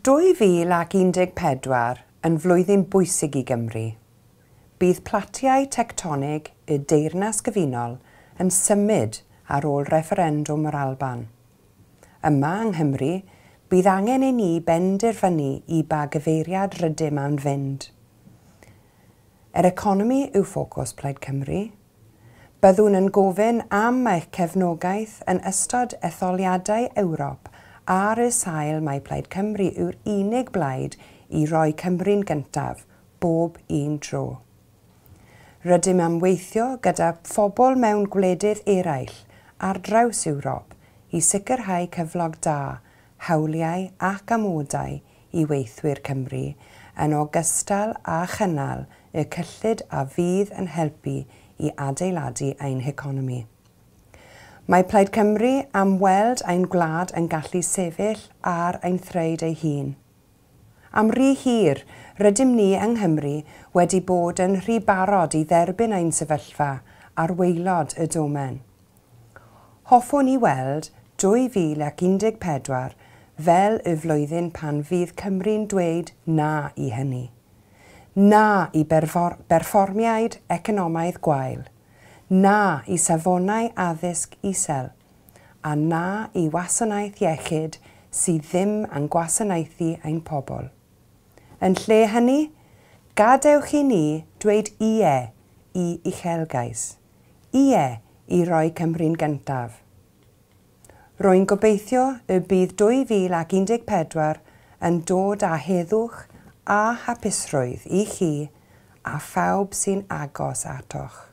2014 yn flwyddyn bwysig i Gymru. Bydd platiau tectonig y Deyrnas Gyfunol yn symud ar ôl refferendwm yr Alban. Yma yng Nghymru, bydd angen i ni benderfynu i ba gyfeiriad rydym am fynd. Yr economi yw ffocws Plaid Cymru. Byddwn yn gofyn am eich cefnogaeth yn ystod etholiadau Ewrop ar y sail mai Plaid Cymru yw'r unig blaid i roi Cymru'n gyntaf bob un tro. Rydym am weithio gyda phobl mewn gwledydd eraill ar draws Ewrop i sicrhau cyflog da, hawliau ac amodau i weithwyr Cymru yn ogystal â chynnal y cyllid a fydd yn helpu i adeiladu ein heconomi. Mae Plaid Cymru am weld ein gwlad yn gallu sefyll ar ein threid ei hun. Am rhy hir, rydym ni yng Nghymru wedi bod yn rhy barod i dderbyn ein sefyllfa ar waelod y domen. Hoffwn i weld 2014 fel y flwyddyn pan fydd Cymru'n dweud na i hynny. Na i berfformiaid economaidd gwael. Na i safonau addysg isel, a na i wasanaeth iechyd sydd ddim yn gwasanaethu ein pobl. Yn lle hynny, gadewch i ni dweud ie i uchelgais, ie i roi Cymru'n gyntaf. Rwy'n gobeithio y bydd 2014 yn dod â heddwch a hapusrwydd i chi a phawb sy'n agos atoch.